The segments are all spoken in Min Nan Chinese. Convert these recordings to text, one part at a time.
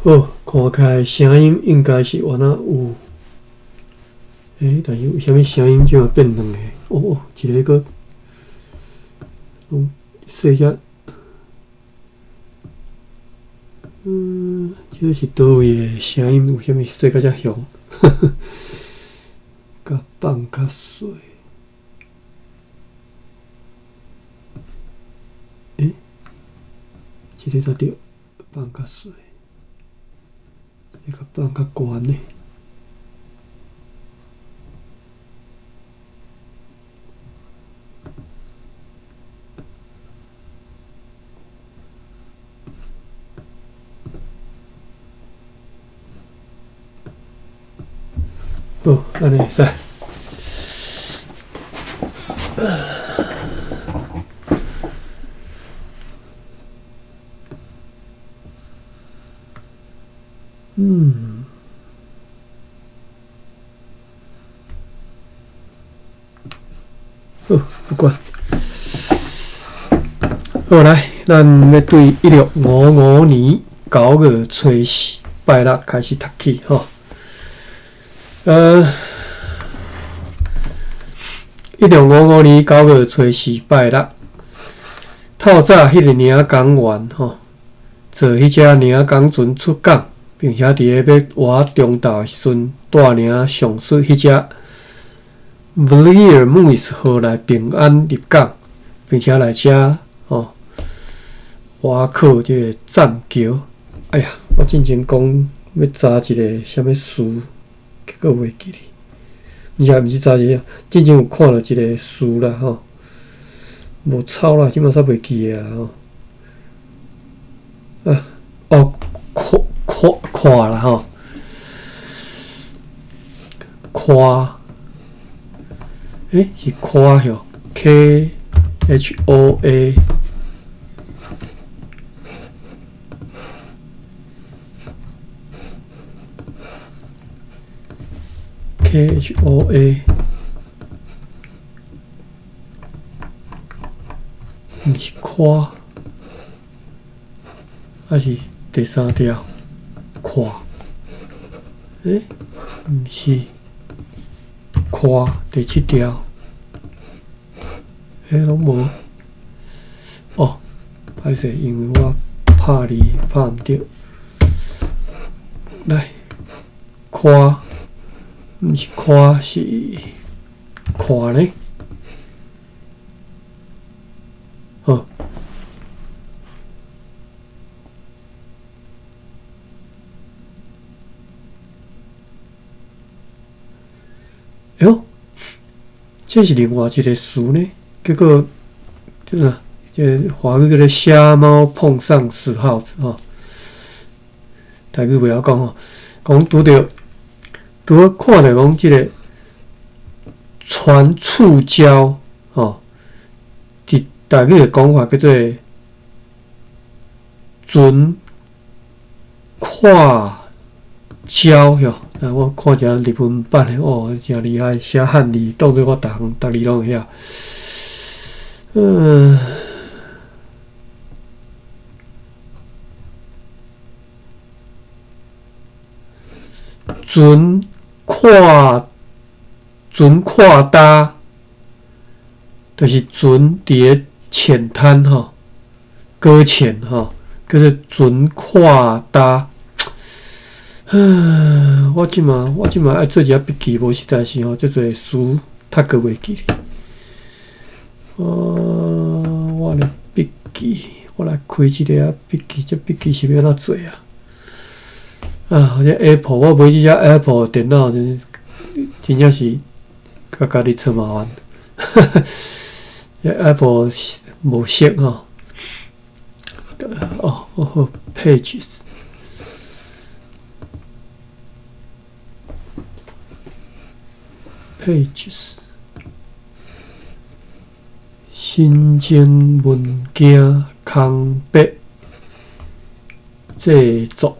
好，看起來聲音應該是原來有。欸，但是為啥物聲音這馬變兩個？哦哦，一個閣攏細只。這個是佗位的聲音？為啥物細甲遮雄？共放較細。欸，這個才對，放較細。這個放較懸呢。好，按呢會使。好，不管。好來，咱欲對1655年9月初四拜六開始讀起吼。1655年9月初四拜六，透早彼个領港員吼，坐彼隻領港船出港，並且佇咧欲倚中晝的時陣，帶領上述彼隻 Vleermuis 號來平安入港，並且來遮吼倚靠這个棧橋。哎呀，我進前講欲查一个啥物詞，結果袂記哩。毋是，毋是查一個，進前有看著一个詞啦吼，無抄啦，這馬煞袂記得啦吼。啊，哦，看看看啦吼，看，欸，是看喲，K H O A。K H O A，毋是看，還是第三條看？欸，毋是看第七條，欸，攏無。哦，歹勢，因為我拍字拍毋對。來，看。毋是看，是看呢。好。喲，這是另外一個詞呢。結果，這個這個華語叫做瞎貓碰上死耗子吼。台語袂曉講吼，講拄著。拄好看著講這个船觸礁吼，佇台語的講法叫做船跨礁喲。啊，我看一下日文版的哦，誠厲害，寫漢字當做我逐項逐字攏會曉。船跨船跨搭，就是船佇咧淺灘吼，擱淺吼，叫做船跨搭。我這馬愛做一下筆記，無實在是吼，遮濟詞讀閣袂記哩。我的筆記，我來開一个啊筆記，這筆記是欲按怎做啊？啊，這 Apple，我買這隻 Apple 電腦，真真正是共家己找麻煩。這 Apple 無熟吼。哦，好，Pages，Pages，新增文件空白製作。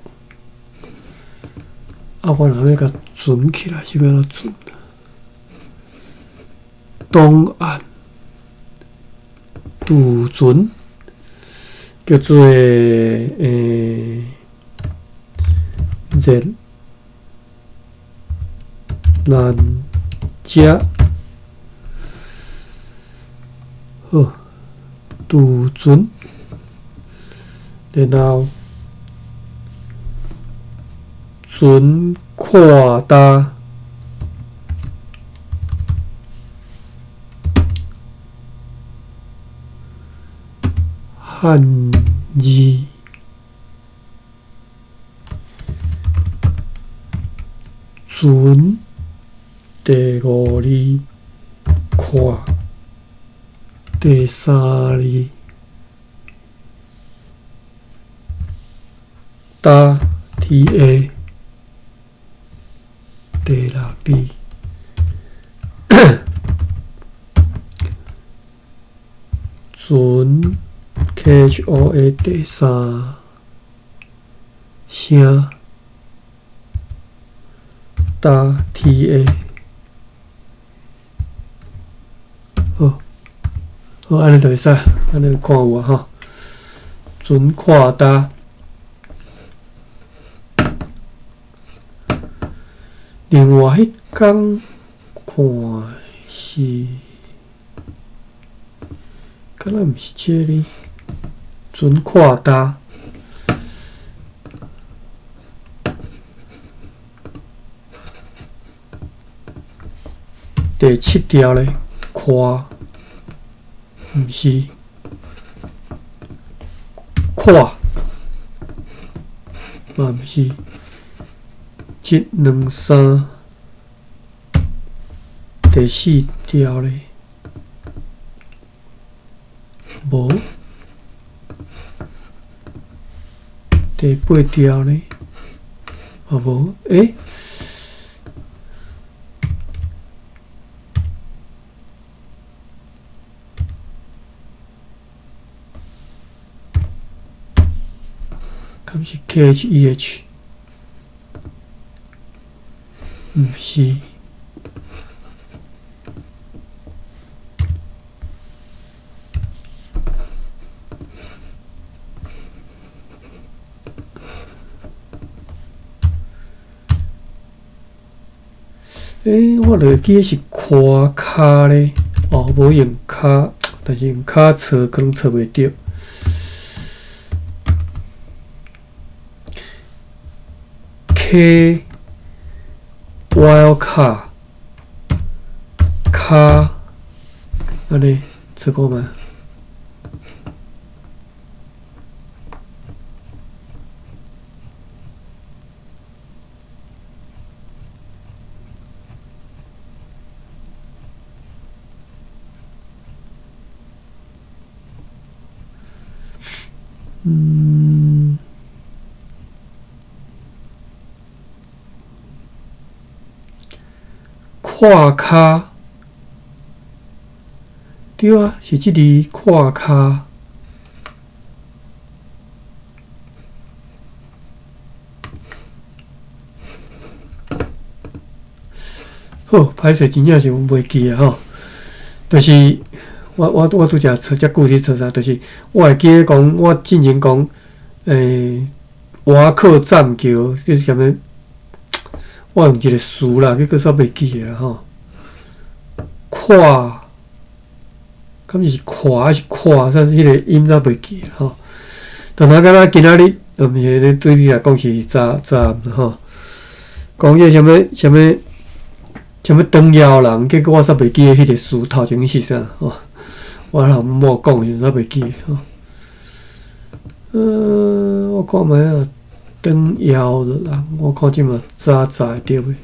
啊，我若欲共存起來，是欲按怎存？檔案儲存叫做欸，熱蘭遮，好，渡船，然後船闊焦。漢字船第五字，闊第三字，焦 TA 第六字，船 KHOA 第三聲，焦 TA，好，好，按呢就會使，按呢看有啊吼，船闊焦。另外彼工看是，敢若毋是這个，船闊焦。第七條咧，闊，毋是，闊，嘛毋是，一、兩、三，第四條咧，無，第八條咧，嘛無，欸？敢是 KHEH？毋是。欸，我著會記得是寬跤咧，哦，無用跤，但是用跤找可能找袂著。K wild card 跤，按呢找看覓？嗯，闊跤，對啊，是這字闊跤。好，歹勢，真正是阮袂記啊吼，就是我拄才找遮久去找啥，就是我會記得講，我進前講，瓦克棧橋，這是啥物？我用一個詞啦，結果煞袂記得吼。闊，敢是闊還是闊？啥彼個音煞袂記吼。但若敢若今仔日，毋是對你來講是昨昨暗吼。講這個啥物啥物啥物長腰人，結果我煞袂記得彼個詞頭前是啥吼。我老母講的時陣煞袂記得吼。我看覓啊，長腰的人，我看這嘛早早會著袂？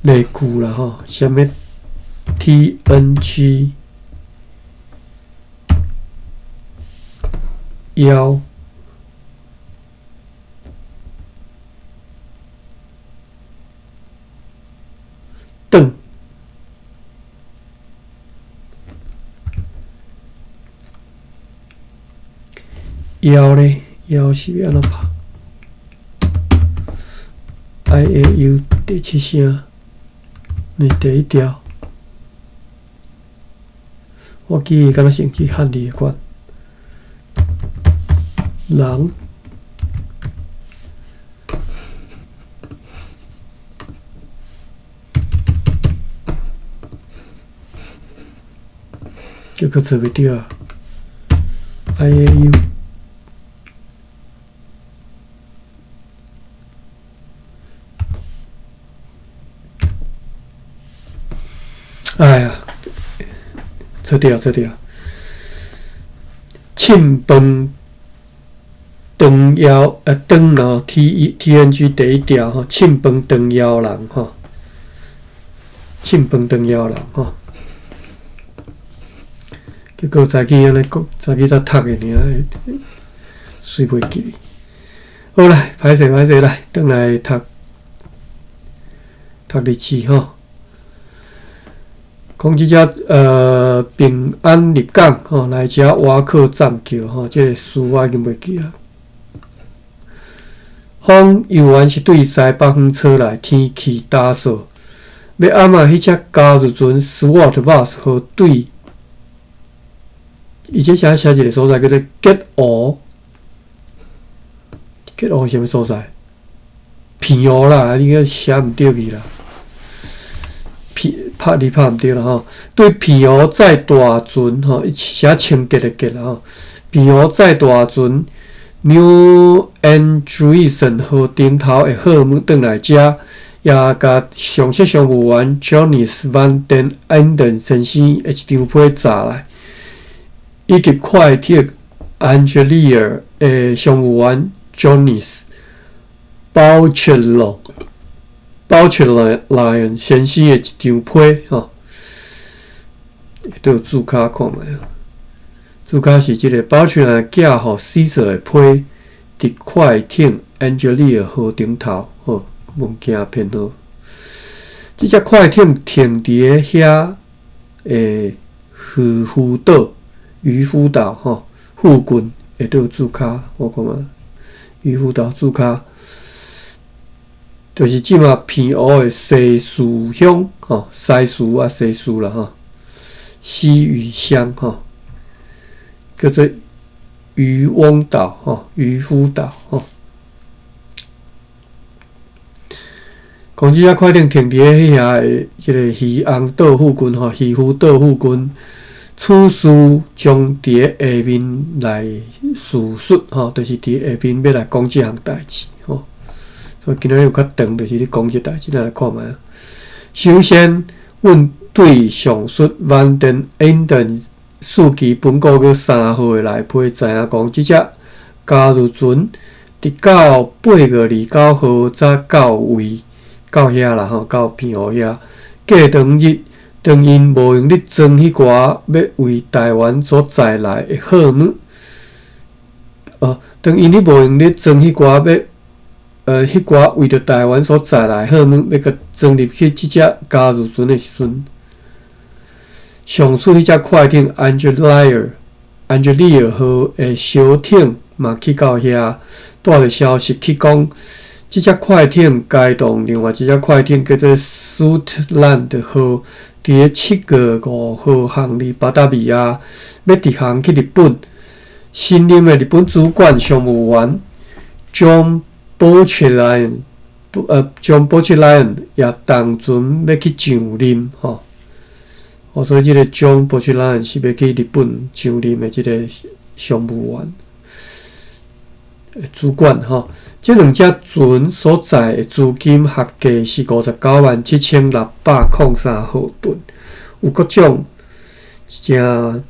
例句啦吼，啥物 TNG 腰轉腰咧，腰是欲按怎拍？IAU 第七聲，毋是第一條。我記得敢若是用去漢字的款。人。这阁找袂著啊！I A U，哎呀，找著找著，凊饭长枵，长哦，T E T N G 第一条吼，凊饭长枵人吼，凊饭长枵人吼。结果早起按呢讲，早起才读的尔，随袂记。好啦，歹势歹势来，转来读读日志吼。讲这只平安入港吼，来遮倚靠栈桥吼，这个词我已经袂记啊。风犹原是对西北方吹来，天气焦燥。欲暗啊，彼只加入船 SWAT bus 号对。伊这写写一个所在叫做结湖，结湖是啥物所在？澎湖啦，应该写毋对去啦。澎拍字拍毋对啦吼。对澎湖载大船吼，伊写清洁的洁啦吼。澎湖载大船 New Andreessen 号顶头的货物转来遮，也共上席商务员 Jonas Van den Enden 先生的一张批载来。以及快艇 Angelier 的商务员 Jonas Bouchelion Bouchelion 先生的一张批吼，都有注脚看觅啊。注脚是这个 Bouchelion 寄予 Caesar 的批，伫快艇 Angelier 号顶头，吼，物件编号。这只快艇停伫咧遐的渔夫岛。渔夫岛吼附近会倒注跤，我看觅渔夫岛注跤，就是这马澎湖的西屿乡吼，西屿啊西屿啦吼，西屿乡吼，叫做渔翁岛吼，渔夫岛吼。讲这只快艇停伫咧遐的这个渔翁岛附近吼，渔夫岛附近。此事将伫下面来叙述吼，就是伫下面欲来讲这项代志吼。所以今仔日有较长，就是咧讲这代志，咱来看觅。首先，阮对上述 Van den Enden 四期本个月3号的内批知影讲，这只加入船伫到8月29号才到位到遐啦吼，到澎湖遐。过当日，当𪜶无闲咧装彼寡欲为台湾所载来的货物，哦，当𪜶咧无闲咧装彼寡欲，彼寡为著台湾所载来货物，欲共装入去这只加入船的时阵，上述彼只快艇 Angelier Angelier 号的小艇嘛去到遐，带著消息去讲，这只快艇偕同另外一只快艇叫做 Suitland 号。伫咧7月5号航离巴达维亚，欲直航去日本。新任的日本主管商务员 John Bouchelion，John Bouchelion 也同船欲去上任吼。哦，所以这个 John Bouchelion 是欲去日本上任的这个商务员主管吼。这两只船所载的资金合计是597,603荷盾，有各种诚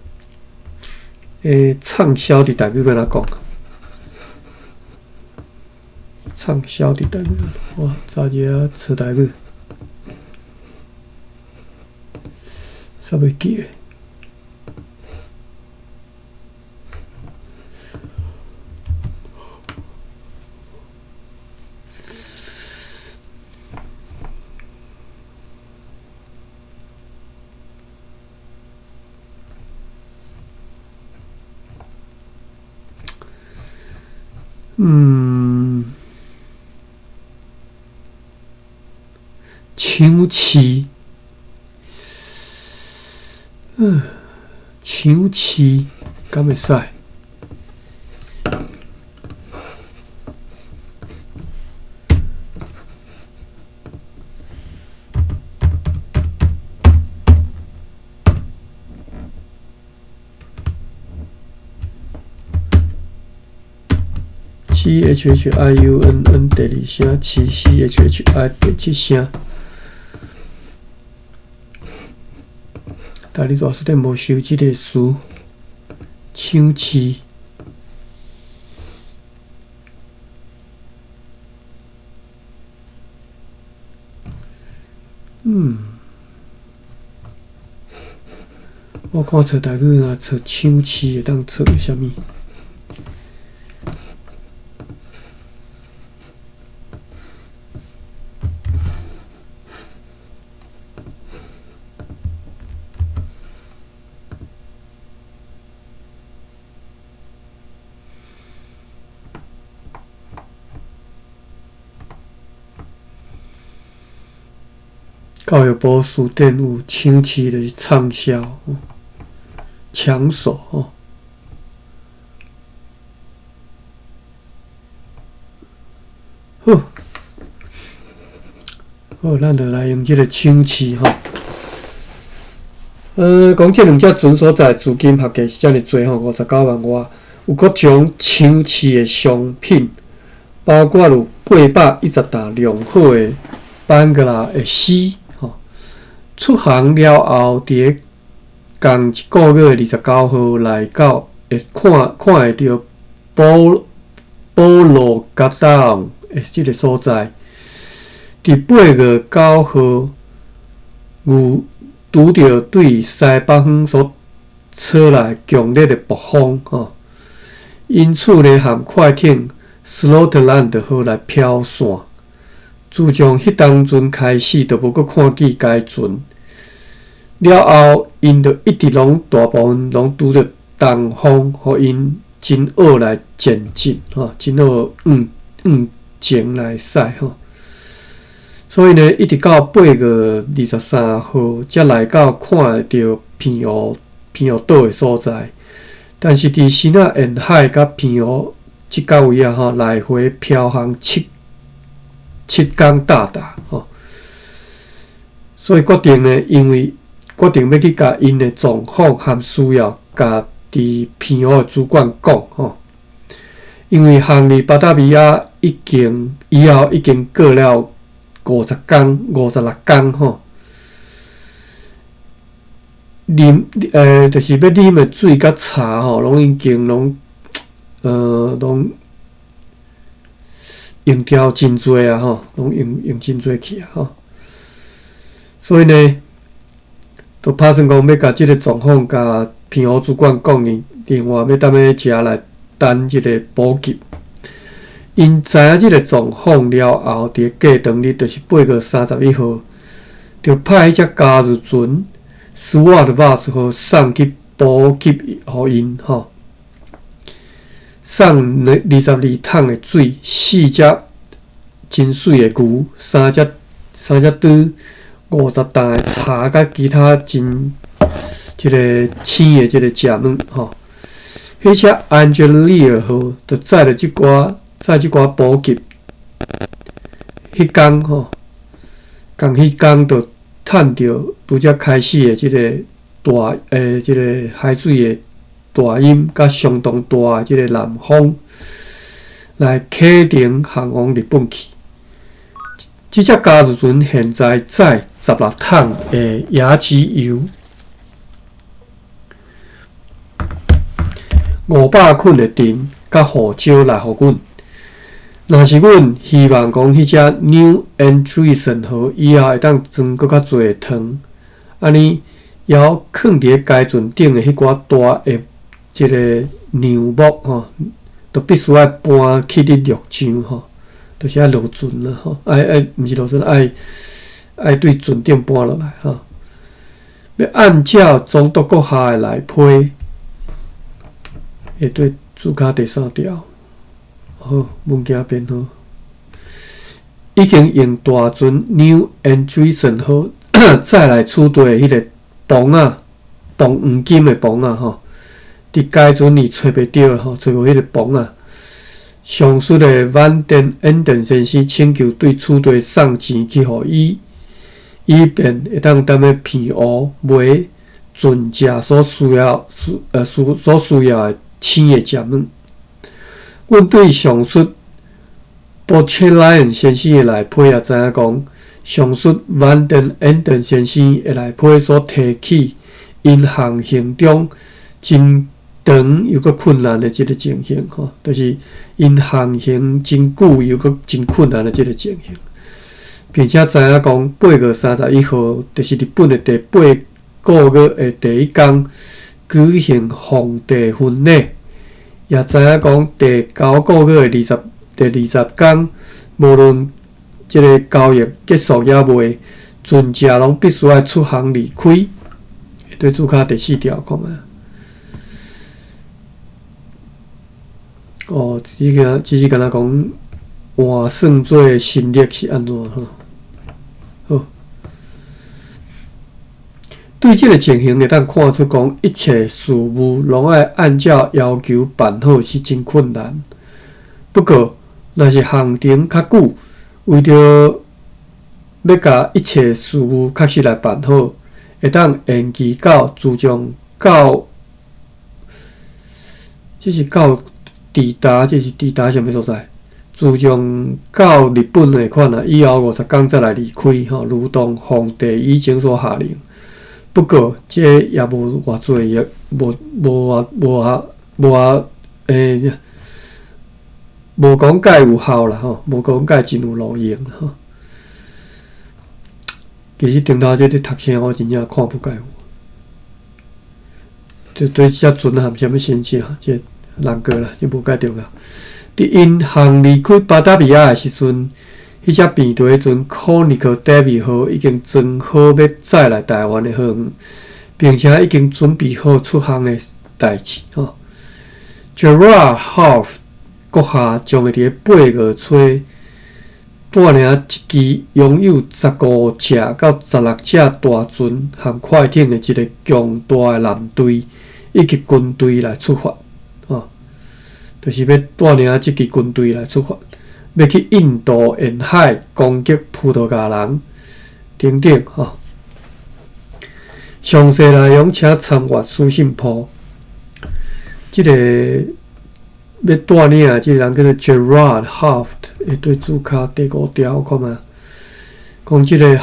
畅销伫台语欲按怎讲？畅销伫台语，我查一下词台语，煞袂记咧。抢市，抢市，敢会使？ C H H I U N N 第二聲，飼 C H H I 第七聲。台語大辭典無收這个詞，搶飼。嗯，我看冊台語若冊搶飼會當冊啥物？教育部辞典有搶飼，就是暢銷、搶手吼。好，好，咱就來用這个搶飼吼。講這兩隻船所在資金合計是遮爾濟吼，59萬外，有各種搶飼的商品，包括有810擔良好的班格拉的絲。出航了後，佇咧仝一个月29號來到，會看看會著保保羅加達昂的這个所在。佇8月9號，遇拄著對西北方所吹來強烈的暴風，吼，因此咧，和快艇斯洛特蘭德號來飄散。自從彼當陣開始，就無閣看見該船。了後，𪜶就一直攏大部分攏拄著東風，予𪜶真惡來前進，吼，真惡往往前來駛，吼。所以呢，一直到8月23號，才來到看會著澎湖澎湖島的所在。但是佇支那沿海佮澎湖這角位啊，吼，來回飄航七七工大大，吼。所以決定呢，因為決定欲去共𪜶的狀況和需要，共佇澎湖的主管講，吼。因為航離巴達維亞已經以後已經過了50工、56工，吼。啉，就是欲啉的水佮茶，吼，攏已經攏，攏用掉真濟啊，吼，攏用用真濟去啊，吼。所以呢，就拍算講欲共這个狀況共澎湖主管講，另另外欲踮咧遮來等這个補給。𪜶知影這个狀況了後，佇過當日，就是8月31號，就派彼隻加入船斯瓦特巴斯號送去補給予𪜶吼，送22桶的水，四隻真媠的牛，三隻三隻豬，50擔的茶，佮其他真這个鮮的這个食物吼。彼隻安杰利爾號就載著這寡載這寡補給，彼工吼，仝彼工就趁著拄才開始的這个大這个海水的大湧，佮相當大的這个南風，來啟程航往日本去。這隻加入船現在載16桶的椰子油，500捆的藤佮胡椒來予阮。若是阮希望講，彼隻 New Andreessen 號以後會當裝閣較濟的糖，按呢，猶囥佇咧該船頂的彼寡大的這个梁木吼，就必須愛搬去佇陸上吼，就是愛落船啦吼，愛愛毋是落船，愛愛對船頂搬落來吼。欲按照總督閣下的內批，會對註卡第三條。好，物件編號已經用大船 New Andreessen 號載來此地的彼个磅仔，磅黃金的磅仔吼，佇該船裡揣袂著吼，揣無彼个磅仔。上述的萬電恩典先生請求對此地送錢去予伊，以便會當踮咧澎湖買船隻所需要、需所需要的鮮的食物。阮對上述 Bouchelion 先生的內批也知影講，上述 Van den Enden 先生的內批所提起𪜶航行中真長又閣困難的這个情形，吼，就是𪜶航行真久又閣真困難的這个情形，並且知影講8月31號，就是日本的第八個月的第一工舉行皇帝婚禮，也知影講第九個月的第20工，無論這个交易結束抑未，船隻攏必須愛出航離開。對註卡第四條看覓。哦，只是敢若講換算做新曆是按怎吼？好，對這个情形會當看出講，一切事務攏愛按照要求辦好是真困難。不過，若是航程較久，為著欲共一切事務確實來辦好，會當延期到自從到，這是到抵達，這是抵達啥物所在？自從到日本的款啊，以後50工才來離開吼，如同皇帝以前所下令。不過，這也無偌濟的，無偌無偌無偌無偌欸，無講蓋有效啦吼，無講蓋真有路用吼。其實頂頭這咧讀啥，我真正看不解。這對這船含啥物申請？這難過啦，這無介重要。佇𪜶航離開巴達維亞的時陣，彼隻病毒的船 Koninklijke David 號已經裝好欲載來台灣的貨物，並且已經準備好出航的代誌。吼，Gerard Hulft 閣下將會佇咧8月初帶領一支擁有15隻到16隻大船和快艇的一个強大的艦隊以及軍隊來出發，吼，就是欲帶領這支軍隊來出發，欲去印度沿海攻擊葡萄牙人等等，吼。詳細內容請參閱書信簿。這个欲帶領的這个人叫做 Gerard Hulft，會對註卡第五條看覓？講這个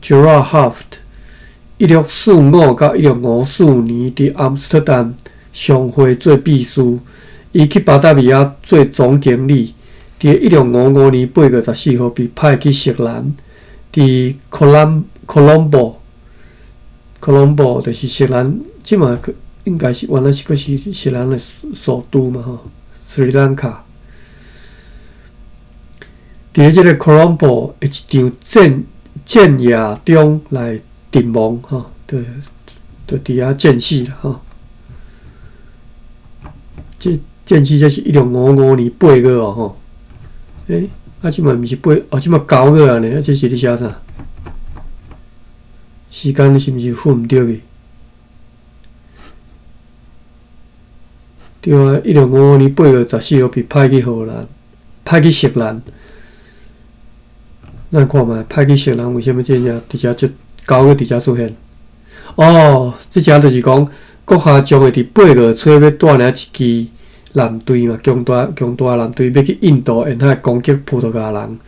Gerard Hulft，1645到1654年佇阿姆斯特丹商會做秘書，伊去巴達維亞做總經理。佇1655年8月14號被派去錫蘭，佇 Colombo，Colombo 就是錫蘭，這馬應該是原來是閣是錫蘭的首都嘛吼，斯里蘭卡。佇這个 Colombo 的一場戰役中來陣亡吼，就佇遐戰死啦吼。這戰死這是1655年8月哦吼。欸，啊，這馬毋是八，哦，這馬9月啊呢，啊，這是咧寫啥？時間是毋是混毋著去？對啊，1655年8月14號被派去荷蘭，派去錫蘭。咱看覓，派去錫蘭為啥物這遮佇遮出9月佇遮出現？哦，這遮就是講，閣下將會佇8月初欲帶領一支艦隊嘛，強大艦隊欲去印度沿海攻擊葡萄牙人。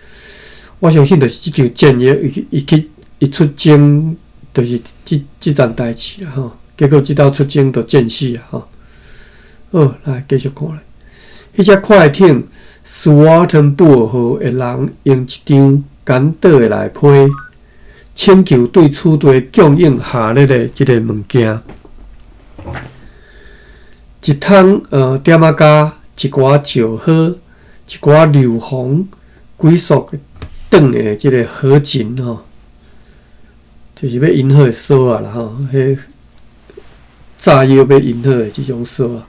我相信就是這場戰役，伊去伊出征，就是這件代誌啦吼。結果這道出征就戰死啊吼。好，來繼續看咧。彼隻快艇 Swartenburg 號的人用一張簡短的內批，請求對此地供應下熱的這个物件。一桶點仔膠，一寡石膏，一寡硫磺，幾束長的這个合金吼，就是欲引火的索仔啦吼，彼炸藥欲引火的這種索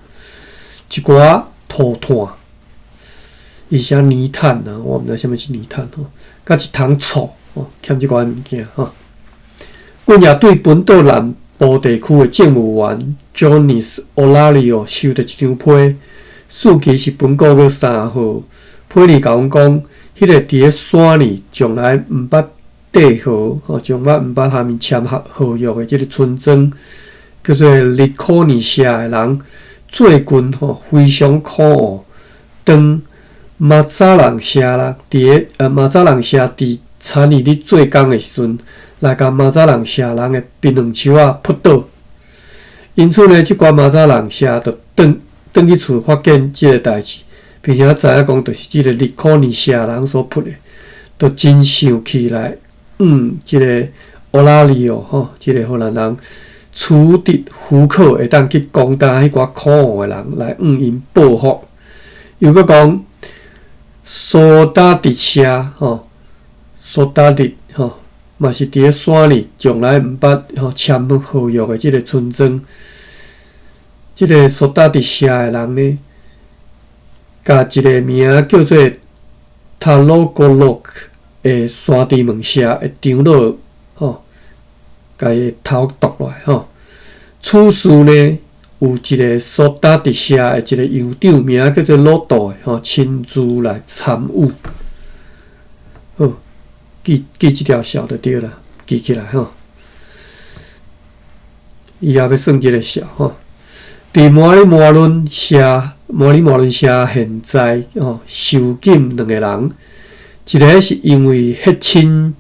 仔，一寡塗炭，伊寫泥炭啊，我毋知啥物是泥炭吼，佮一桶醋吼，欠這寡物件吼。阮也對本島南部地區的政務員 Jonis Olario 收著一張批，數期是本個月3號，批裡共阮講，彼个佇咧山裡從來毋捌締合吼，從來毋捌和𪜶簽合約的這个村莊，叫做利科尼西亞的人，最近吼非常苦惡，當瑪扎人社人佇个瑪扎人社佇參與咧做工的時陣，來共瑪扎人社人的檳榔樹仔撲倒。因此呢，這寡瑪扎人社就轉轉去厝發現這个代誌，並且知影講，就是這个利可尼社人所撲的，就真生氣來，這个烏拉利奧吼，這个荷蘭人取得許可會當去攻打彼寡苦王的人，來向𪜶報復。又閣講蘇打迪社吼，蘇打迪吼，嘛是佇咧山裡從來毋捌吼簽合約的這个村莊，這个蘇打迪社的人呢，共一个名叫做塔洛哥洛的山豬門社的長老吼，共伊頭剁落來吼。此事呢，有一个蘇打迪社的一个酋長名叫做魯道的吼，親自來參與。好，記記這條線就對啦，記起來吼。伊也欲算這个數吼。佇摩里摩倫社，摩里摩倫社現在吼受禁兩個人，一个是因為血親，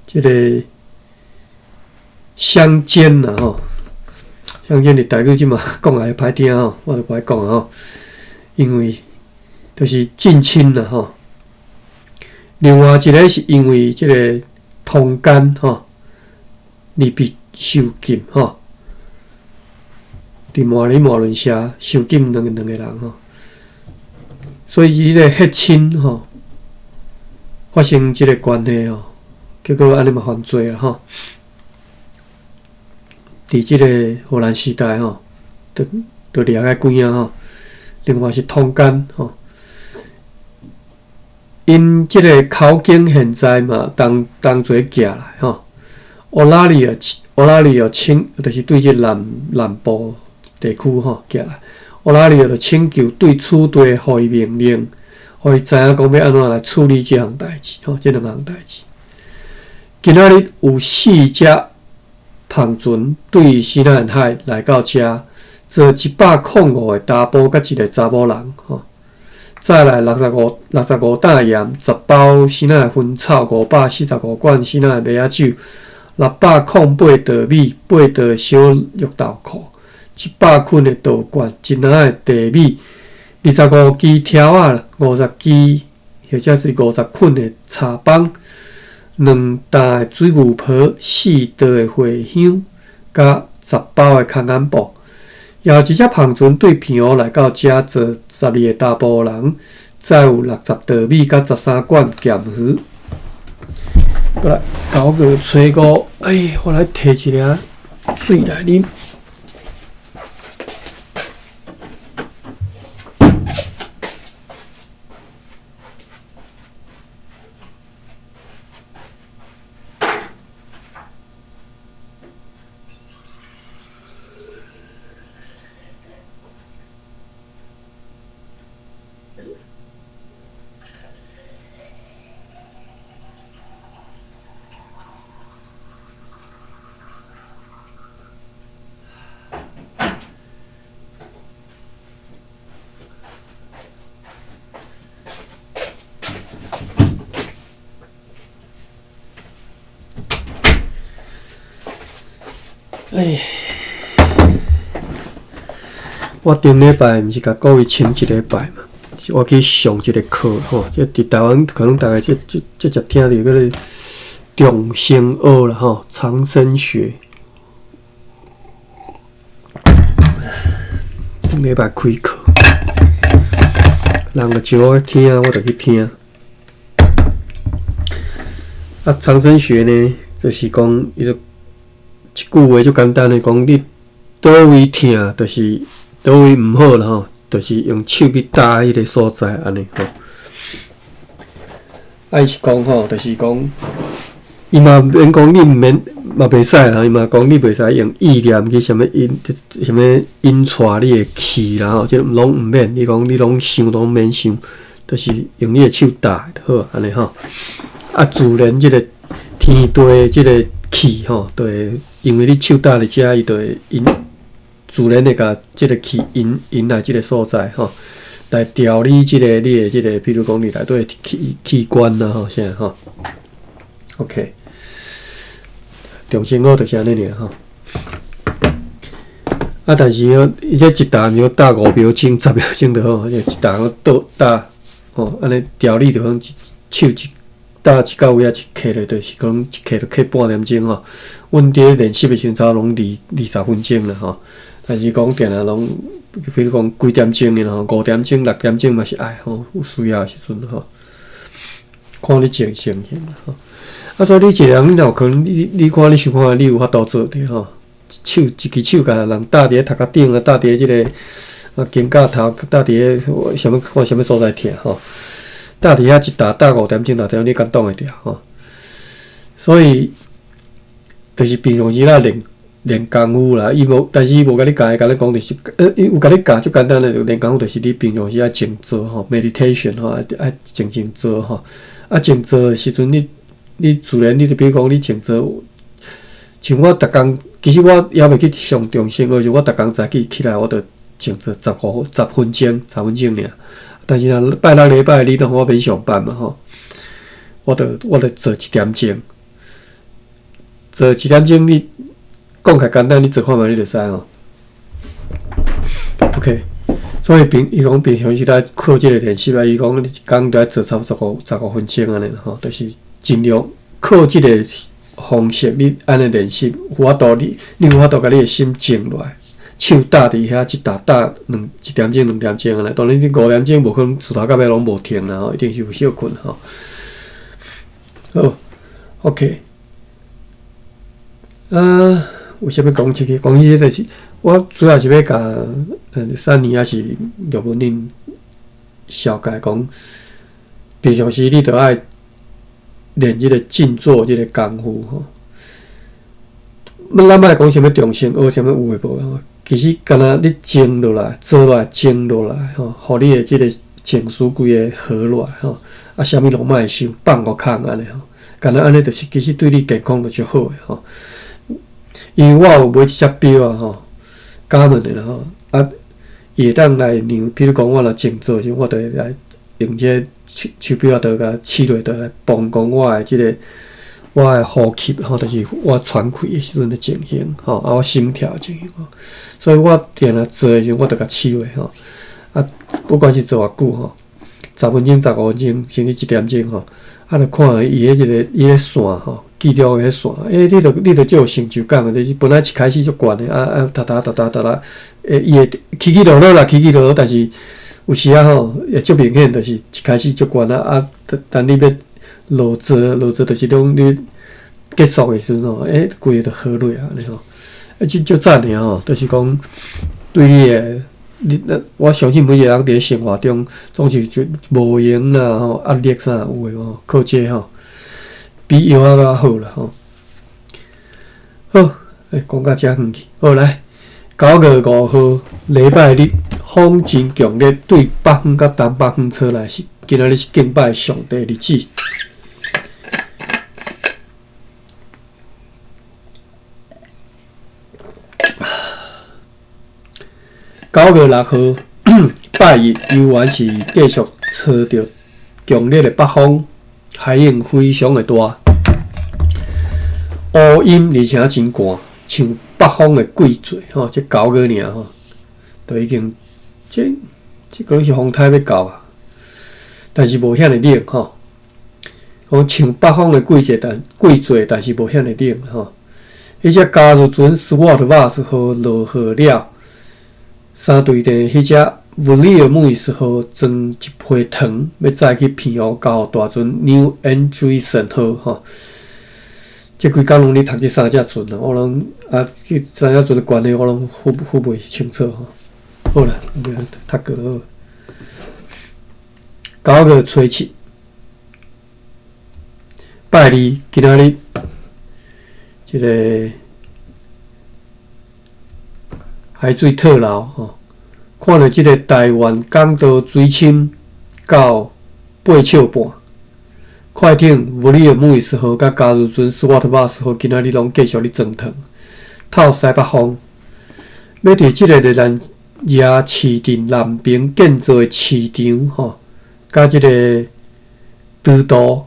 這个相姦啦吼，相姦佇台語這嘛講來歹聽吼，我就無愛講吼，因為就是近親啦吼。另外一个是因為這个通姦吼，而被受禁吼。佇摩里摩倫社受禁兩個人吼，所以這个血親吼發生這个關係吼，結果按呢嘛犯罪啦吼。佇這个荷蘭時代吼，都都掠個關啊吼。另外是通姦吼，𪜶這个口徑現在嘛同同齊寄來吼。烏拉利奧烏拉利奧請，就是對這南南部地區吼寄來。烏拉利奧就請求對此地予伊命令，予伊知影講欲按怎來處理這項代誌吼，這兩項代誌。今仔日有四隻帆船對西南海來到遮，載105個查埔佮一个查某人吼，再來65擔鹽，10包西南薰草，545罐西南麥仔酒，608袋米，8袋小肉豆蔻，100捆的稻罐，一籃的地米，25支柱仔，50支或者是50捆的柴枋，2擔的水牛皮，4袋的茴香，佮10包的空眼布。也有一隻帆船對澎湖來到遮，載12個查埔人，載有60袋米佮13罐鹹魚。過來，9月初五，哎，我來提一領水來啉。哎，我頂禮拜毋是共各位請一禮拜嘛？我去上一个課吼，這佇台灣可能大家這這這才聽著叫做長生學啦吼，長生學。頂禮拜開課，人就招我聽，我就去聽。啊，長生學呢，就是講伊就一句話足簡單的講，你佗位疼，就是佗位毋好啦吼，就是用手去搭彼个所在按呢吼。啊，伊是講吼，就是講，伊嘛免講你毋免嘛袂使啦，伊嘛講你袂使用意念去啥物引，啥物引帶你的氣啦吼，這攏毋免。伊講你攏想攏免想，就是用你的手搭就好按呢吼。啊，自然這个天地的這个氣吼，就會因為你手搭佇遮，伊就會引自然會共這个氣引引來這个所在吼，來調理這个你的這个，比如講你內底器器官啦吼，啥吼。OK，長生學就是按呢爾吼。啊，但是哦，伊這一擔要搭5秒鐘、10秒鐘就好，一擔倒搭吼，按呢調理就講一手一搭一到位仔一磕落，就是講一磕就磕半點鐘吼。阮佇咧練習的時陣，差不多攏二二十分鐘啦吼。但是講定定攏，比如講幾點鐘的吼，5點鐘、6點鐘嘛是愛吼，有需要的時陣吼，看你情情形啦吼。啊，所以你一個人，你若有可能，你你看你想看，你有法度做著吼。手一支手共人搭佇咧頭殼頂啊，搭佇咧這个啊肩胛頭，搭佇咧啥物看啥物所在疼吼。搭佇遐一搭搭5點鐘、6點，你敢擋會牢吼？所以，就是平常時咱練練功夫啦，伊無，但是伊無共你教，共你講就是，伊有共你教，足簡單的練功夫就是你平常時愛靜坐吼，meditation 吼，愛愛靜靜坐吼。啊，靜坐的時陣，你你自然，你就比如講你靜坐，像我逐工，其實我猶未去上長生學時，我逐工早起起來，我就靜坐15、10分鐘，十分鐘爾。但是若拜六禮拜你攏予我免上班嘛吼，我就我就坐一點鐘，坐一點鐘，你講較簡單，你做看覓你就知吼。OK，所以平伊講平常時咧靠這个練習啊，伊講你一工著愛坐差不多十五分鐘按呢吼，就是盡量靠這个方式，你按呢練習，有法度你你有法度共你的心靜落來。手搭佇遐一搭搭兩一點鐘、兩點鐘按呢，當然你5點鐘無可能自頭到尾攏無停啦吼，一定是有歇睏吼。好，OK，啊，有啥物講這个？講起這个是，我主要是欲共三年抑是玉文恁紹介講，平常時你著愛練這个靜坐這个功夫吼。咱莫講啥物長生學啥物有的無的吼，其實敢若你靜落來，坐落來，靜落來吼，予你的這个情緒規个和落來吼，啊，啥物攏莫想，放予空按呢吼，敢若按呢就是其實對你健康就足好的吼。因為我有買一隻錶啊吼，Garmin 的啦吼，啊，伊會當來量，比如講我若靜坐時，我就會來用這个手手錶啊，就共試落，就來磅講我的這个我的呼吸吼，就是我喘氣的時陣的情形吼，啊，我心跳的情形吼，所以我定定坐的時陣，我就共試落吼，啊，不管是坐偌久吼，十分鐘、15分鐘，甚至一點鐘吼，啊，就看伊彼一个伊彼線吼，記錄彼線，欸，你著你著足有成就感的，就是本來一開始足懸的，啊啊，達達達達達達，欸，伊會起起落落啦，起起落落，但是有時仔吼會足明顯，就是一開始足懸啊啊，等你欲落座落座，就是講你結束的時陣吼，欸，規个就好落啊，按呢吼，欸，這足讚的吼，就是講對你的，你我相信每一個人佇咧生活中總是就無閒啦吼，壓力啥有的無，靠這個吼，比藥仔閣好啦吼。好，欸，講到遮遠去，好來，9月5號禮拜日，風真強烈，對北方佮東北方吹來是今仔日是敬拜上帝的日子。9月6號拜一，猶原是繼續吹著強烈的北風，海湧非常的大，烏陰而且真寒，像北方的季節吼，這9月爾吼，都已經這這可能是風颱欲到啊，但是無遐爾冷吼。講像北方的季節，但季節，但是無遐爾冷吼。彼隻加入船 Stuart Bus 號落雨了，三隊的彼隻 William 號裝一批糖，欲載去澎湖交予大船 New Andreessen 號吼。這規工攏咧讀這三隻船啊，我攏啊，這三隻船的關係我攏分分袂清楚吼。好啦，讀過好。9月初7，拜二，今仔日這个海水退流吼，看著這个台灣港道水深到8尺半，快艇威爾姆斯號佮加入船斯沃特巴斯號今仔日攏繼續咧裝糖，透西北風，欲佇這个熱蘭遮市鎮南爿建造的市場吼，佮這个豬屠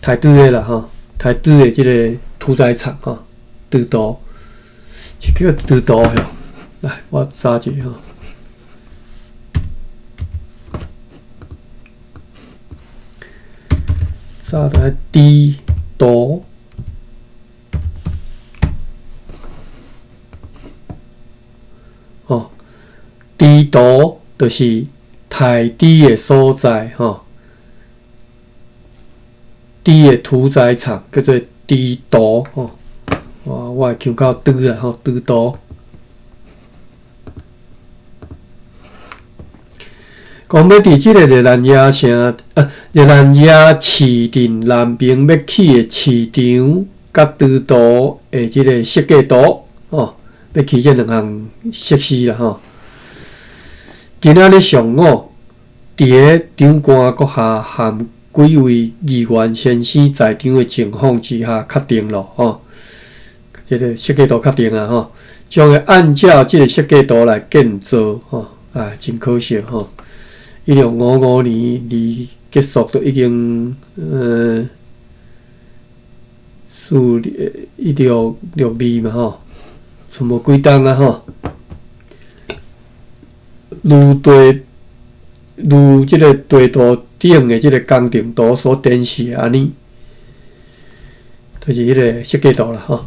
刣豬的啦吼，刣豬的這个屠宰場吼，豬屠是叫豬屠吼。來，我查一下吼。查來豬屠。吼，豬屠就是刣豬的所在吼，豬的屠宰場叫做豬屠吼。我會腔口豬啦吼，豬屠。講欲佇這个熱蘭遮城，熱蘭遮市鎮南爿欲起的市場，佮豬屠的這个設計圖，吼，欲起這兩項設施啦吼。今仔日上午，佇咧長官閣下含幾位議員先生在場的情況之下，確定咯吼，這个設計圖確定啊吼，將會按照這个設計圖來建造吼，啊，真可惜吼。1655年離結束都已經，四1662嘛吼，賰無幾冬啊吼。如地如這个地圖頂的這个工程圖所展示的按呢，就是彼个設計圖啦吼。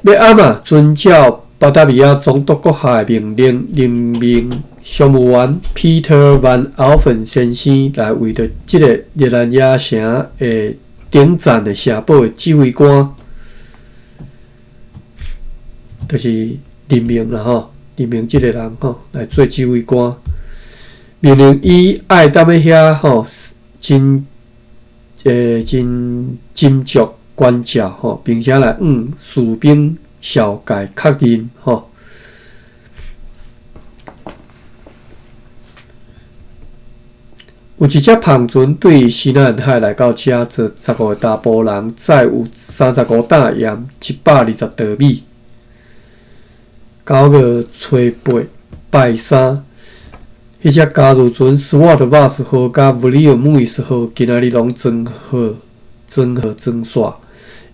欲按怎遵照巴達維亞總督閣下的命令，任命商務員 Peter Van Alphen 先生來為著這个熱蘭遮城的頂層的城堡的指揮官，就是任命啦吼，任命這个人吼來做指揮官，命令伊愛踮咧遐吼，真真斟酌關照吼，並且來向士兵紹介確認吼。有一隻帆船對西南海來到遮，坐15个查埔人，載有35擔鹽，120袋米。9月初8，拜三，彼隻加入船 Swart Vos 號佮 Vleermuis 號今仔日攏裝好、裝好裝煞，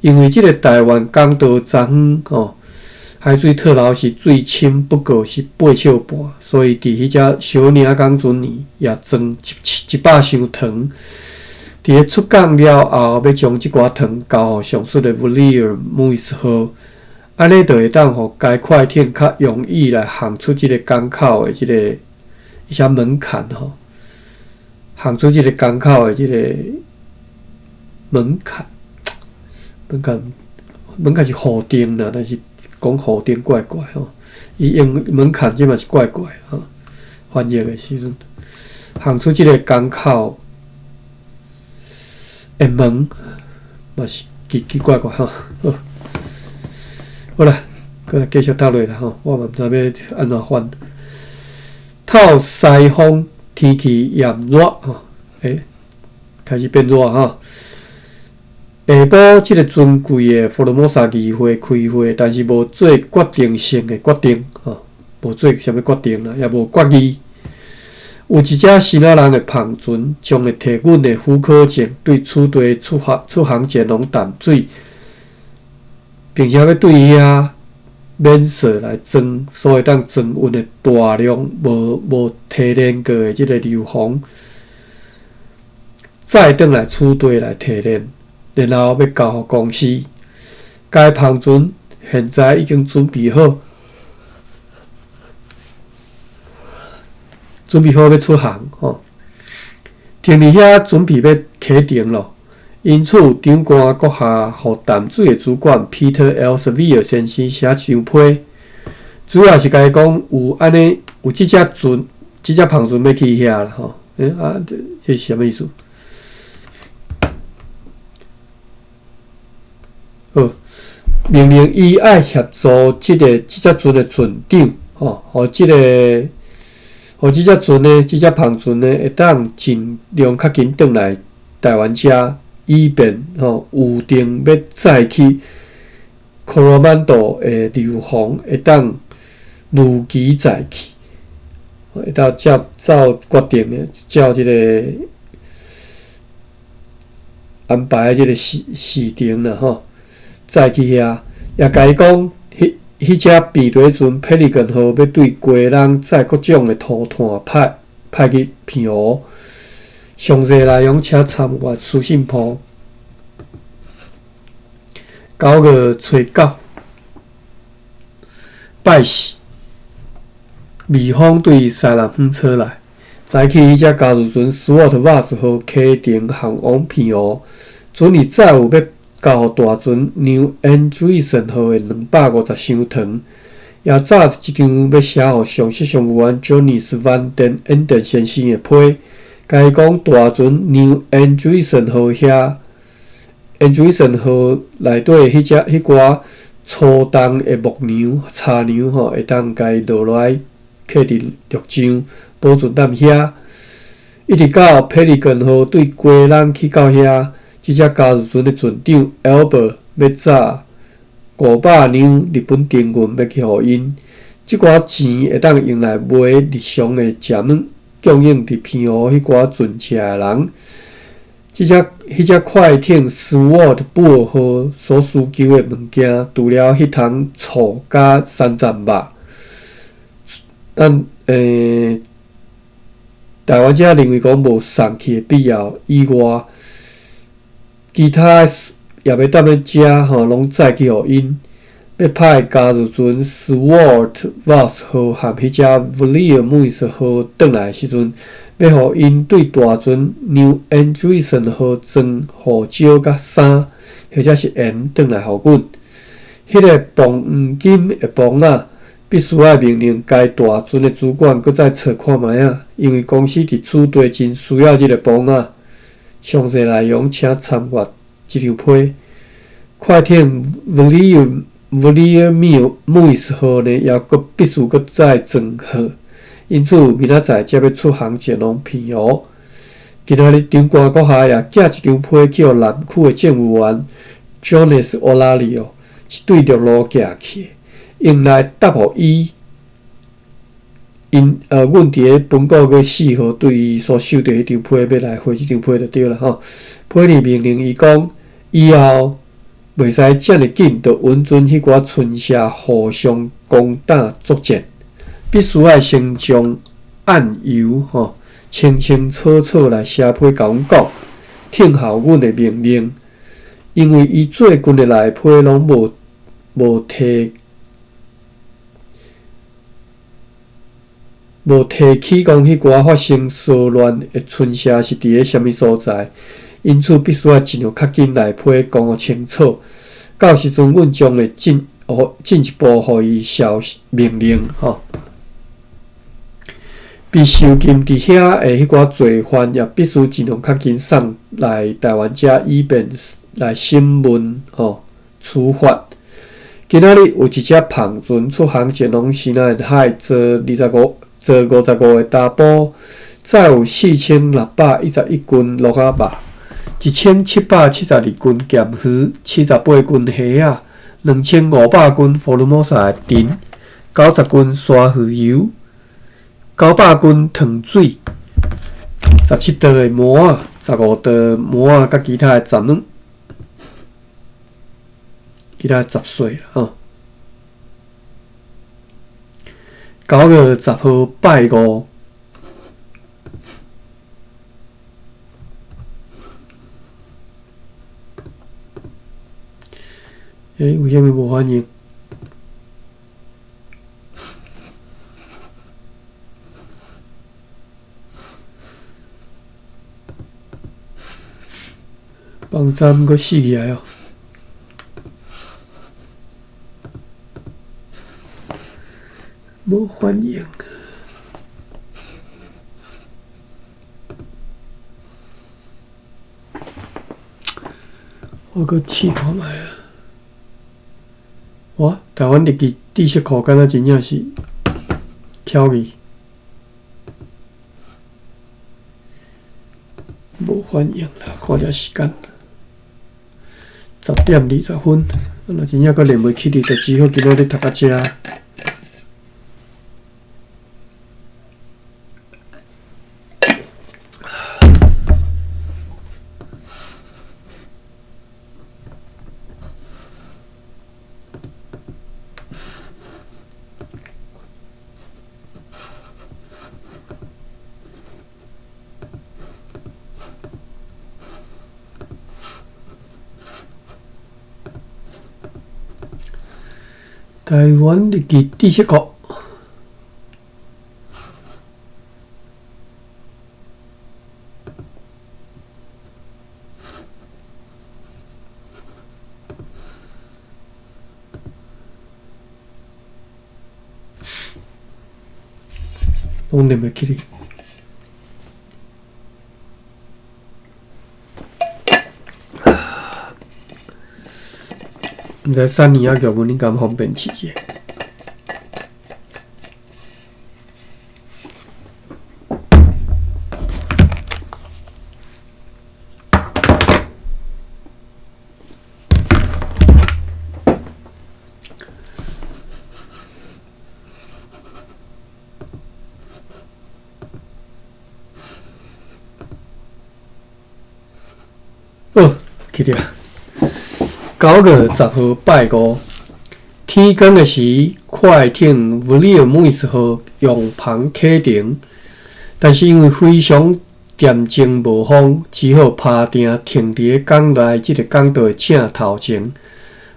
因為這个台灣港道昨昏吼，海水退流時水深不過是8尺半，所以佇彼隻小領港船呢，也裝100箱糖。佇咧出港了後，欲將這寡糖交予上述的 Vleermuis 號，按呢就會當予該快艇較容易來航出這个港口的這个一些門檻吼，航出這个港口的這个門檻，門檻門檻是固定啦，但是講固定怪怪吼，伊用門檻這嘛是怪怪吼，翻譯的時陣，航出這个港口的門嘛是奇奇怪怪吼。好，好啦，閣來繼續讀落啦吼，我嘛毋知欲按怎翻。透西風，天氣炎熱吼，開始變熱吼。下晡，這个尊貴的福爾摩沙議會開會，但是無做決定性的決定，吼，無做啥物決定啦，也無決議。有一隻希臘人的帆船，將會提阮的許可證對此地出發出航前攏淡水，並且欲對遐免稅來裝，所會當裝運的大量無提煉過的這个硫磺，再轉來此地來提煉，然後欲交予公司。該帆船現在已經準備好，準備好欲出航吼，停佇遐準備欲啟程咯。因此，長官閣下予淡水的主管 Peter Elsevier 先生寫一張批，主要是共伊講有按呢有這隻船，這隻帆船欲去遐啦吼。啊，這是啥物意思？好，命令伊愛協助這个這隻船的船長吼，予這个予這隻船呢，這隻帆船呢，會當盡量較緊轉來台灣遮，以便吼預定欲載去 Coromandel 的樓房會當如期載去，會當照照決定的，照這個安排這個時時程啦吼，載去遐，也共伊講，彼彼隻平底船 Pelican 號欲對基隆載各種的塗炭派派去澎湖，詳細內容請參閱書信簿。9月初9，拜四，微風對西南方吹來，早起彼隻加注船 Swart Vos 號啟程航往澎湖，船裡載有欲交予大船 New Andresen 號的250箱糖，也載一張欲寫予上席商務員 Jonas van den Enden 先生的批，共伊講大船 New Andresen 號遐。Andresen 號內底彼隻彼寡粗重的木梁、柴梁吼，會當共伊落來，客佇陸上保存踮遐。一直到 Pelican 號對基隆去到遐，這隻加注船的船長 Albert 欲載500兩日本銅銀欲去予𪜶。這寡錢會當用來買日常的食物，供應佇澎湖彼寡船赤的人。這隻彼隻快艇 Swart Boer 號所需求的物件，除了彼桶醋佮山珍肉，咱台灣遮認為講無送去的必要以外，其他也欲踮咧遮吼，攏載去予𪜶。欲派加注船 Swart Vos 號和彼隻 Vleermuis 號轉來的時陣，欲予𪜶對大船 New Andresen 號裝胡椒佮衫，或者是鹽轉來予阮。彼個磅黃金的磅仔，必須愛命令該大船的主管閣再查看覓仔，因為公司佇此地真需要這個磅仔。詳細內容請參閱這張批。快艇 Vleermuis 號呢，也閣必須閣再裝貨，因此明仔載才欲出航前往澎湖。今仔日長官閣下也寄一張批去予南區的政務員 Jonas Olario，是對陸路寄去的，用來答予伊。𪜶阮佇咧本國閣4號對伊所收著彼張批，欲來回這張批就對啦吼。批裡命令伊講，以後袂使遮爾緊，就允准彼寡村社互相攻打作戰，必須愛先將案由吼清清楚楚來寫批共阮講，聽候阮的命令。因為伊最近的來批攏無提起講彼寡發生騷亂的村社是佇咧啥物所在。因此，必須愛盡量較緊來批講予清楚。到時陣，阮將會進一步予伊下命令。吼，被囚禁佇遐的彼寡罪犯，也必須盡量較緊送來台灣遮，以便來審問、吼處罰。今仔日有一隻帆船出航前往西南海，坐55個查埔，載有4611斤鹿仔肉。1772斤鹹魚，78斤蝦仔，2500斤福爾摩沙的藤，90斤沙魚油，900斤糖水，17袋的麻仔，15袋麻仔，佮其他的雜物，其他雜碎吼。9月10號拜五。欸，為啥物無反應？網站閣死起來哦！無反應。我閣試看覓啊！哇，台灣日記知識庫敢若真正是巧去，無反應啦，看一下時間，10點20分，若真正閣練袂起哩，就只好今仔日讀到遮。台灣日記知識庫，攏唸袂起哩。毋知三年仔剧本，你敢方便试者？好，起徛。9月10號拜五，天光的時，快艇威爾姆斯號用帆啟程，但是因為非常恬靜無風，只好拍定停佇咧港內這個港道的正頭前。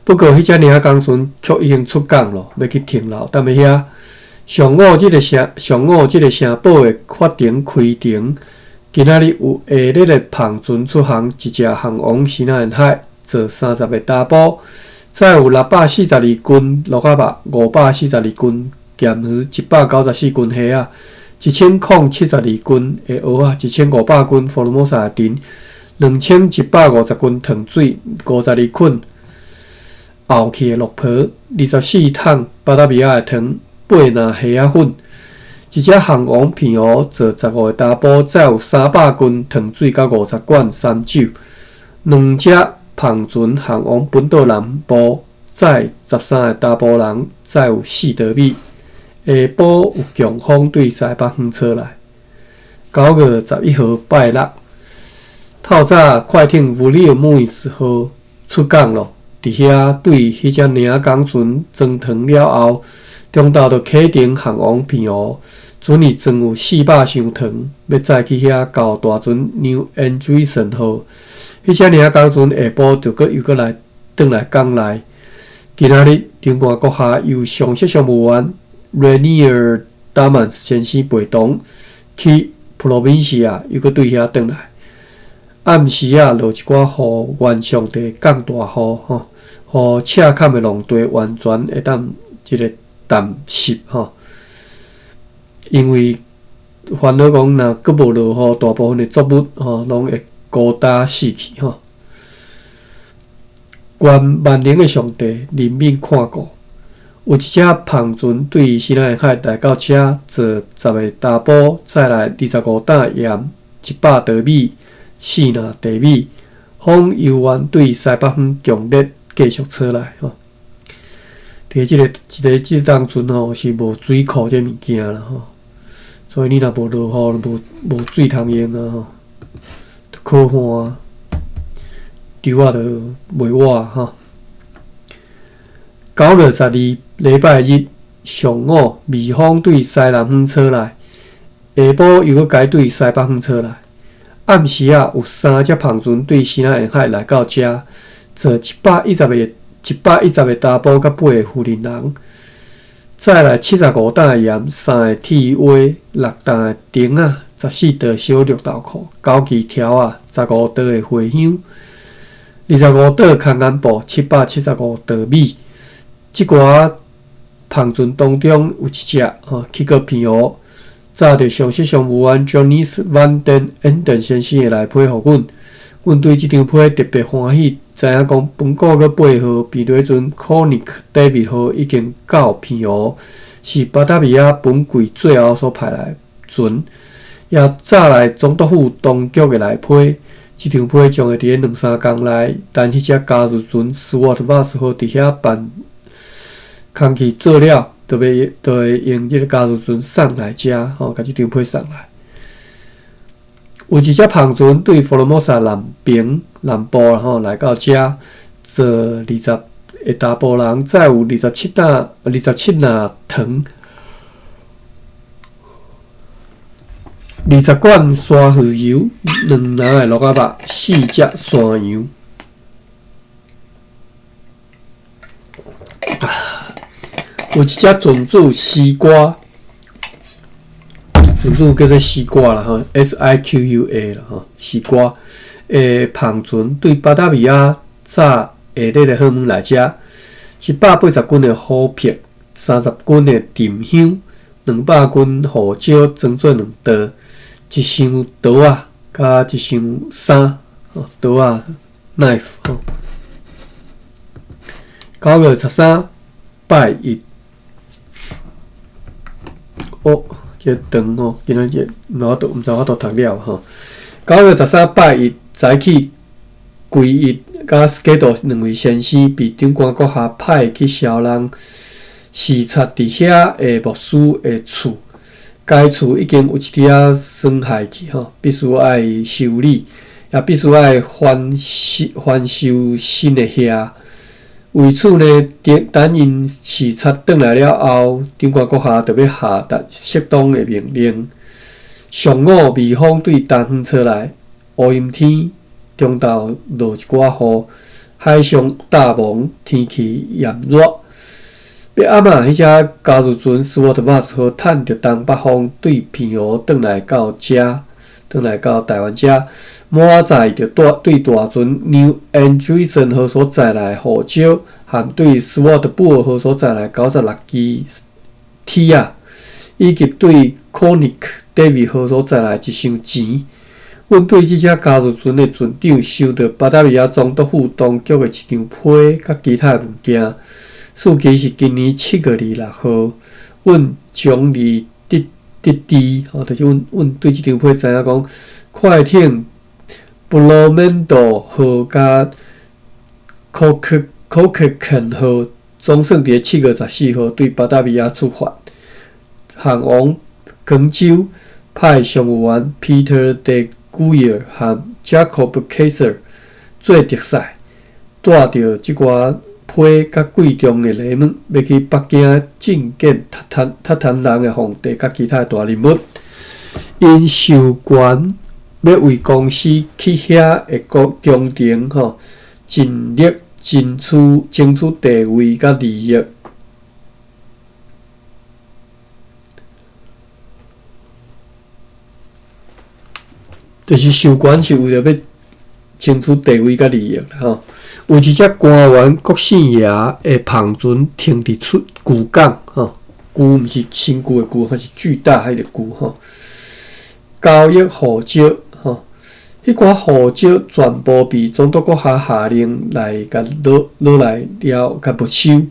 不過，彼隻領港船卻已經出港咯，欲去停留踮咧遐。上午這個城，上午這個城堡的法庭開庭，今仔日有下日的帆船出航，一隻航往西南海。做30個查埔，載有642斤蘆仔肉、542斤鹹魚、194斤蝦仔、1072斤的蚵仔、1500斤福爾摩沙的藤、2150斤糖水、52捆后去的綠皮、24桶巴達維亞的糖、8籃蝦仔粉。一隻航王片芋做15個查埔，載有300斤糖水佮50罐三酒，兩隻。帆船航往本島南部，載13個查埔人，載有4袋米。下晡有強風對西北方吹來。9月11號拜六，透早快艇威爾姆斯號出港咯，佇遐對彼隻領港船裝糖了後，中晝就啟程航往澎湖，船裡裝有400箱糖，欲載去遐交大船 New Andreessen 號。彼隻領港船下晡就閣又閣來轉來港內。今仔日長官閣下由上席商務員 Rainier Damans 先生陪同去 Provincia，又閣對遐轉來。暗時仔落一寡雨，願上帝降大雨吼，予赤崁的農地完全會當這個澹濕吼。因為煩惱講，若閣無落雨，大部分的作物吼攏會孤單死去吼。願萬能的上帝憐憫看顧。有一隻帆船對西南海來到遮，做10個查埔，載來25擔鹽、100袋米、4籃茶米。風猶原對西北方強烈繼續吹來吼。佇這個一個這個當陣吼是無水庫這物件啦吼，所以你若無落雨，無無水通用啊吼。可旱，稻仔就袂活吼。9月12禮拜日上午，微風對西南方吹來，下晡又閣改對西北方吹來。暗時仔有三隻帆船對西南沿海來到遮，坐110個110個查埔佮八個婦人人，載來75擔鹽、3個鐵鍋、6擔的釘仔、14袋小綠豆蔻、9支柱仔、15袋的茴香、25袋空眼布、775袋米。這寡帆船當中有一隻吼去過澎湖，早著上席商務員 Johnny Van den Enden 先生的來批予阮，阮對這張批特別歡喜，知影講本國閣8號避雷船 Konig David 號已經到澎湖，是巴達維亞本季最後所派來的船，也早來總督府當局的來批，這張批將會佇咧兩三工內，等彼隻加入船斯沃特瓦斯號佇遐辦工課做了，就欲就會用這个加入船送來遮，吼，共這張批送來。有一隻帆船對福羅摩薩南爿南部吼來到遮，坐20个查埔人，載有27擔27籃糖，20罐山芋油，兩籃的鹿仔肉，四隻山羊。有一隻船主西瓜，船主叫做西瓜啦吼，S I Q U A 啦吼，西瓜的帆船對巴達維亞早下日的好物來遮，180斤的虎皮，30斤的沉香，200斤胡椒，裝做兩袋，一箱刀仔，佮一箱衫，刀仔 knife 吼。9月13拜一，哦，這長吼，今仔日毋知毋知法度讀了吼。9月13拜一早起，歸一佮斯基多兩位先生被長官閣下派去蕭人視察佇遐的牧師的厝，該厝已經有一點仔損害去吼，必須愛修理，也必須愛翻修翻修新的遐。為此呢，等等𪜶視察轉來了後，長官閣下就欲下達適當的命令。上午，微風對東方吹來，烏陰天，中晝落一寡雨，海上大霧，天氣炎熱。欲暗仔，彼隻加入船斯沃特瓦斯號趁著東北風對澎湖轉來到遮，轉來到台灣遮。滿載著大對大船 New Andresen 號所載來胡椒，和對斯沃特布爾號所載來96支鐵仔，以及對 Konig David 號所載來一箱錢。阮對這隻加入船的船長收著巴達維亞總督府當局的一張批，佮其他的物件。事期是今年7月26號。阮將離得得知，吼，就是阮阮對這張批知影講，快艇布羅曼多號佮科克科克肯號總算佇咧7月14號對巴達維亞出發，航往廣州，派商務員 Peter de Guyer 和 Jacob Kaiser 做特使，帶著這寡批佮貴重的禮物，欲去北京覲見韃靼韃靼人的皇帝佮其他大人物。𪜶授權欲為公司去遐的工程吼，盡力爭取爭取地位佮利益。就是授權是為著欲爭取地位佮利益啦吼。有一隻官員郭姓爺的帆船停佇出巨港吼，巨毋是身軀的巨，是巨大彼个巨吼。交易胡椒吼，彼寡胡椒全部被總督閣下下令來共攞攞來了，共沒收。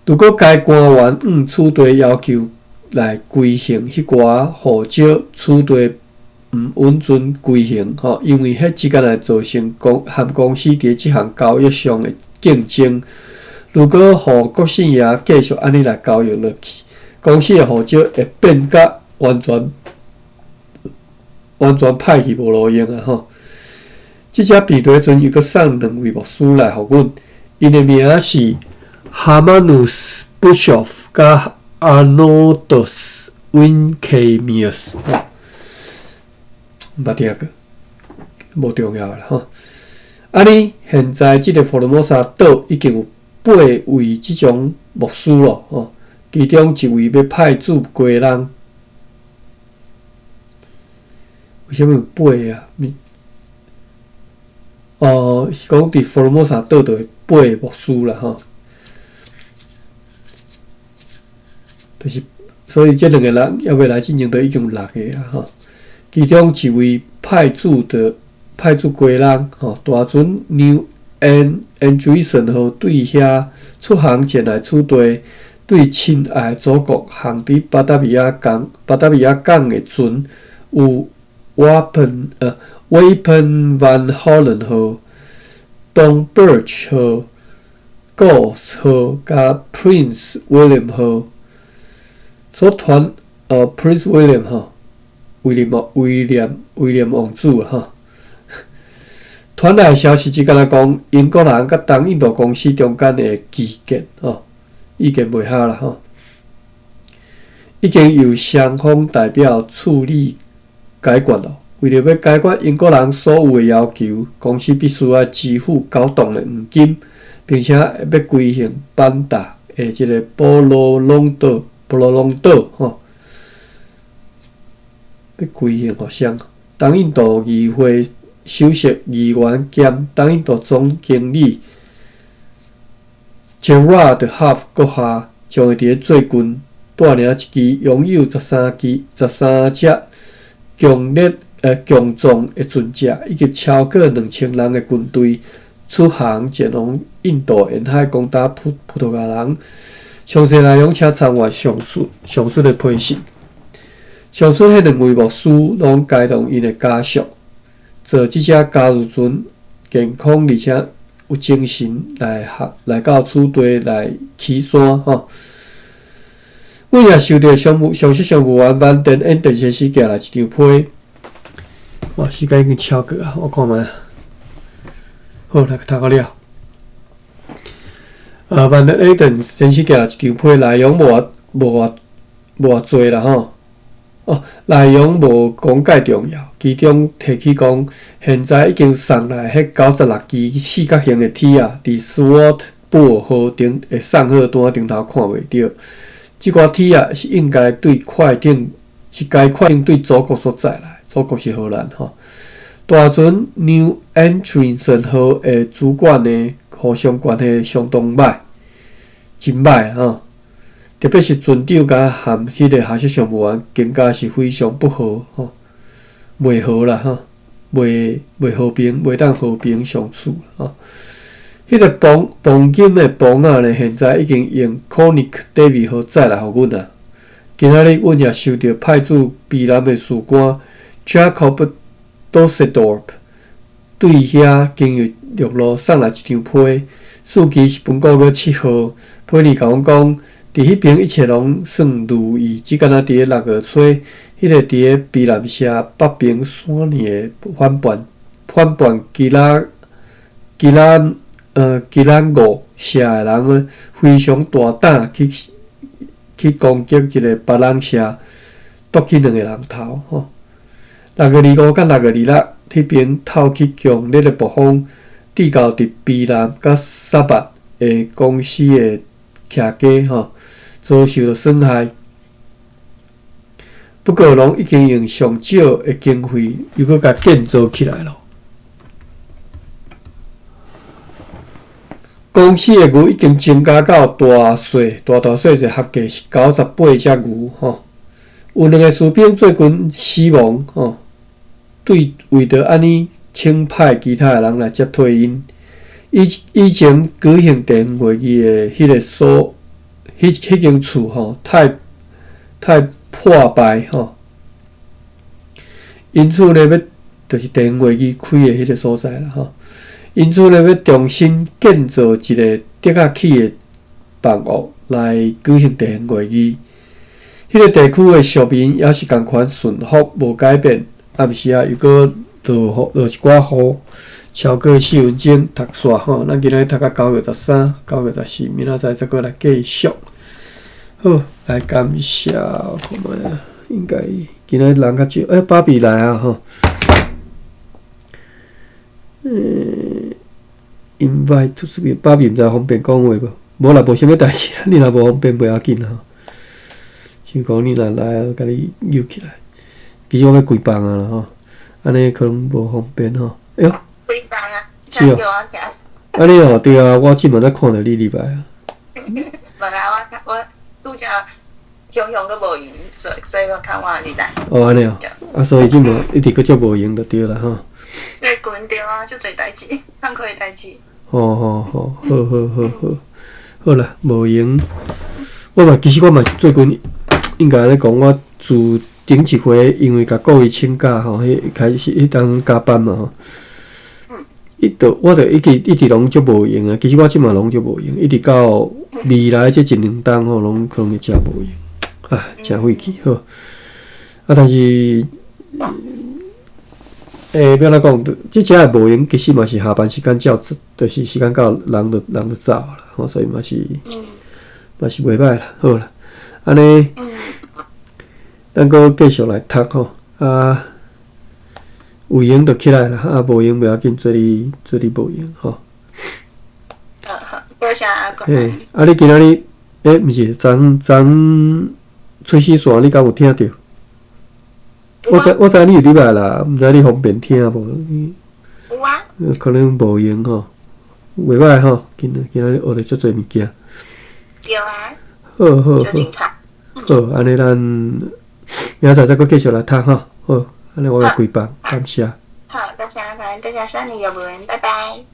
如果該官員按此地要求來規行彼寡胡椒，此地毋允准規行吼，因為彼只敢若造成公和公司佇這項交易上的競爭。如果予郭姓爺繼續按呢來交易落去，公司的胡椒會變甲完全完全歹去無路用啊！吼，這隻病毒船又閣送兩位牧師來予阮，𪜶的名是哈馬努斯·布肖夫佮阿諾多斯·溫克米爾斯。毋捌聽過，無重要啦吼。按呢，現在這个福爾摩沙島已經有八位這種牧師咯吼，其中一位欲派駐基隆。為啥物有八个啊？哦，是講佇福爾摩沙島就會八个牧師啦吼。就是，所以這兩个人猶未來進前，都已經有六个啊吼。其中一位派駐的派駐基隆吼，大船 New Andresen 號對遐出航前來此地，對親愛祖國航佇巴達維亞港巴達維亞港的船有瓦盆 Weapon Van Hollen 號、Don Birch 號、Goss 號佮 Prince William 號。所傳Prince William 吼，威廉威廉威廉王子吼。傳來消息只敢若講，英國人佮東印度公司中間的歧見吼，意見袂合啦吼，已經由雙方代表處理解決咯。為著欲解決英國人所有的要求，公司必須愛支付9噸的黃金，並且欲歸還班達的這个波羅隆島。波羅隆島吼，欲歸還予誰？東印度議會首席議員兼東印度總經理 Gerard Hough 閣下將會佇咧最近帶領一支擁有13支、13隻強力強壯的船隻，以及超過2000人的軍隊出航前往印度沿海攻打葡萄牙人。詳細內容請參閱上述的批信。上述彼兩位牧師攏偕同𪜶的家屬，坐這隻加油船，健康而且有精神來學來到此地來起山吼。阮也收著上述商務員萬電演電先生寄來一張批。哇，時間已經超過啊！我看覓。好，來讀個了。萬電演電先生寄來一張批，內容無偌濟啦吼。哦，內容無講介重要，其中提起講，現在已經送來彼96支四角形的鐵仔，佇 Swartbooi 號頂的送貨單頂頭看袂著。這寡鐵仔是應該對快艇，是該快艇對祖國所載來，祖國是荷蘭吼。大船 New Amsterdam 號的主管呢，互相關係相當歹，真歹吼。特別是船長佮含彼个哈式商務員，更加是非常不和吼，袂和啦吼，袂和平，袂當和平相處吼。彼个磅金的磅仔呢，現在已經用 Konig David 號載來予阮啊。今仔日阮也收著派駐卑南的士官 Jacob Dusseldorp 對遐經由陸路送來一張批，日期是本個月7號。批裡共阮講，佇彼爿一切攏算如意，只干焦佇咧6月初，彼个佇咧卑南社北爿山里的反叛基拉五社的人呢，非常大膽去攻擊一个別人社，奪去兩个人頭吼。6月25佮6月26，彼爿透起強烈的暴風，至到佇卑南佮沙拔的公司的徛家吼，遭受著損害。不過，攏已經用上少的經費，又閣共建造起來囉。公司的牛已經增加到大細大大細細合計是98隻牛吼。有兩个士兵最近死亡吼，對為著按呢，請派其他的人來接替𪜶。以前舉行地方會議的彼个所，彼間厝吼，太破敗吼。因此咧，欲就是地方會議開的彼个所在啦吼。因此咧，欲重新建造一个竹仔起的房屋來舉行地方會議。彼个地區的俗民也是仝款順服，無改變。暗時仔又閣落雨，落一寡雨，超過4分鐘讀煞吼。咱今仔日讀到9月13、9月14，明仔載再閣來繼續。好，來感謝，看覓啊？應該今仔日人較少。欸，芭比來啊吼！invite to speak，芭比毋知方便講話無？無啦，無啥物代誌啦。你若無方便，袂要緊吼。想講你若來，我共你揪起來。其實我欲關房啊啦吼，按呢可能無方便吼。哎喲，關房啊！是哦。按呢哦，對啊，我這擺才看著你入來啊。無啦，我拄才雄雄閣無閒，所以我較晚入來。哦，按呢哦，啊，所以這擺一直閣足無閒就對啦吼。最近對啊，足濟代誌，工課的代誌。吼吼吼，好好好好，好啦，無閒。我嘛其實我嘛是最近應該按呢講，我自頂一回因為共各位請假吼，彼開始彼當加班嘛吼。伊就我就一直一直攏足無閒啊，其實我這馬攏足無閒，一直到未來這一兩冬吼，攏可能會誠無閒，啊，誠費氣好。啊，但是，欸，欲按怎講？這遮的無閒，其實嘛是下班時間照，就是時間到，人就走啦，吼，所以嘛是袂䆀啦，好啦，按呢，咱閣繼續來讀吼，啊，有閒就起來啦，啊，無閒袂要緊，做你做你無閒吼。好，多謝阿公。嘿，啊，你今仔日，欸，毋是，昨昨吹死線，你敢有聽著？我知你有入來啦，毋知你方便聽無？有啊。可能無閒吼，袂䆀吼，今仔日學著足濟物件。對啊。好好好。好，按呢咱明仔載再閣繼續來讀吼。好，按呢我來關房，感謝。好，多謝阿公，多謝三年入門，拜拜。